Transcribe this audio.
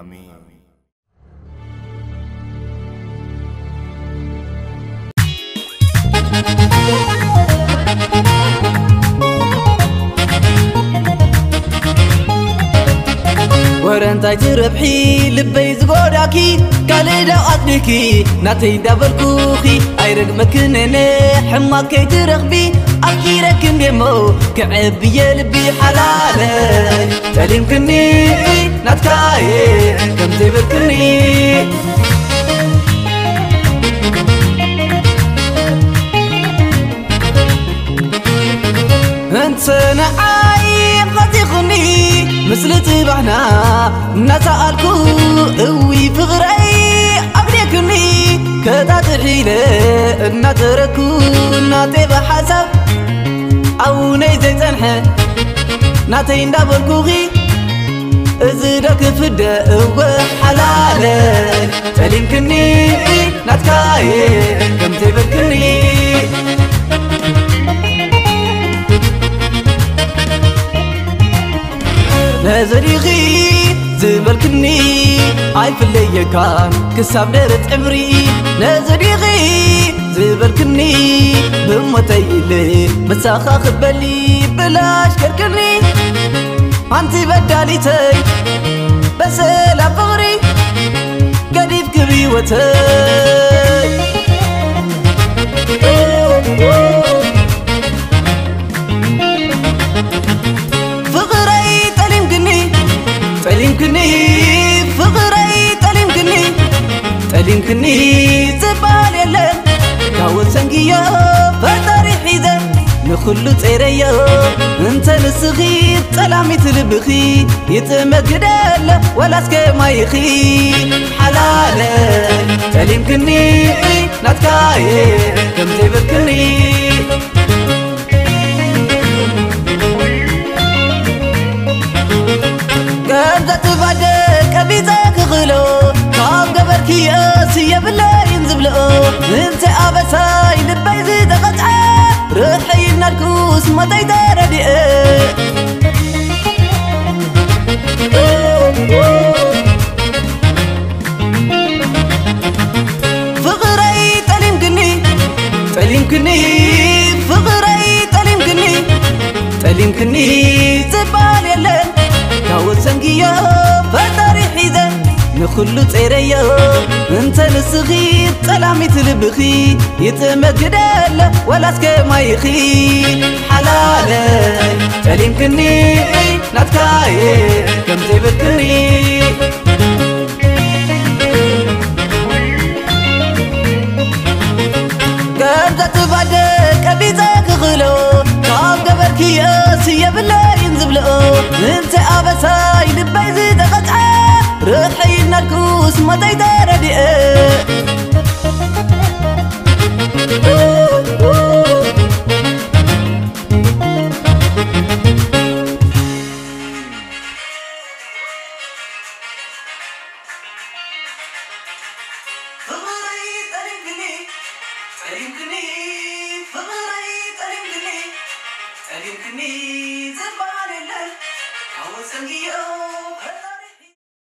ኣሜን። ወረ እንታይ ትረብሒ ልበይ ዝጎዳኪ፣ ካልእ ዶ ኣጽኒሕኪ ናተይ እንዳበልኩኺ፣ ኣይረግመክን እነ ሕማቅ ከይትረኽቢ፣ ኣፍቂረኪ እንዴሞ ክዕብየ ልቢ ሓላለይ፣ ጠሊምክኒ ናትካየ ከም ዘይበልክኒ። እንተ ንዓይ ኸቲኹኒ፣ ምስሊ ጽባሕና እናሰኣልኩ፣ እዊ ፍቕረይ ኣብዴክኒ፣ ከጣጥሕ ኢለ እናተረኩ፣ እናጤበ ሓሳብ ኣውነይ ዘይጸንሐ፣ ናተይ እንዳበልኩኺ፣ እዚ ዶ ክፍደ እወ ሓላለይ፣ ጠሊምክኒ ናትካየ ከም ዘይበልክኒ። ነዚ ዲኺ ዝበልክኒ ኣይፍለየካን ክሳብ ደረት ዕምሪ፣ ነዚ ዲኺ ዝበልክኒ ብሞተይ ኢለ ምሳኻ ክበሊ ብላሽ ከርክኒ። ኣንቲ በዳሊተይ በሰላ ፍቕሪ ገዲፍኪ ብህይወተይ። ፍቕረይ ጠሊምክኒ፣ ጠሊምክኒ፣ ፍቕረይ ጠሊምክኒ፣ ጠሊምክኒ ዝበሃል የለን። ካብ ወሰንክዮ ፈጣሪ ሒዘ ንኹሉ ጸይረዮ። እንተ ንስኺ ጸላሚት ልብኺ ይጥመት ግደለ ወላስከ ማይኺ ሓላለ ጠሊምክኒ ናትካየ ከም ዘይበልክኒ። ገንዘብ ትባደ ቀቢፀ ክኽእሎ ካብ ገበርክዮስ የብለይን ዝብልኦ ምንተ ኣበሳይ ልበይ ዝተቐጥዐ ርሕይ እናልኩስ ሞተይ ተረድኤ። ፍቕረይ ጠሊምክኒ፣ ጠሊምክኒ፣ ፍቕረይ ጠሊምክኒ፣ ጠሊምክኒ ዝበሃል የለን። ካብ ወሰንክዮ ፈጣሪ ሒዘ ንኹሉ ጸይረዮ። እንተ ንስኺ ጸላሚት ልብኺ ይጥመት ግደለ ወላስከ ማይኺ ሓላለ ጠሊምክኒ ናትካየ ከም ዘይበልክኒ። ገንዘብ ትባደ ቀቢፀ ክኽእሎ ካብ ገበርክዮስ የብለይን ዝብልኦ ምንተ ኣበሳይ ልበይ ዝተቐጥዐ ርሕይ እናልኩስ ሞተይ ተረድኤ። ፍቕረይ ጠሊምክኒ፣ ጠሊምክኒ፣ ፍቕረይ ጠሊምክኒ፣ ጠሊምክኒ ዝበሃል የለን። ካብ ወሰንክዮ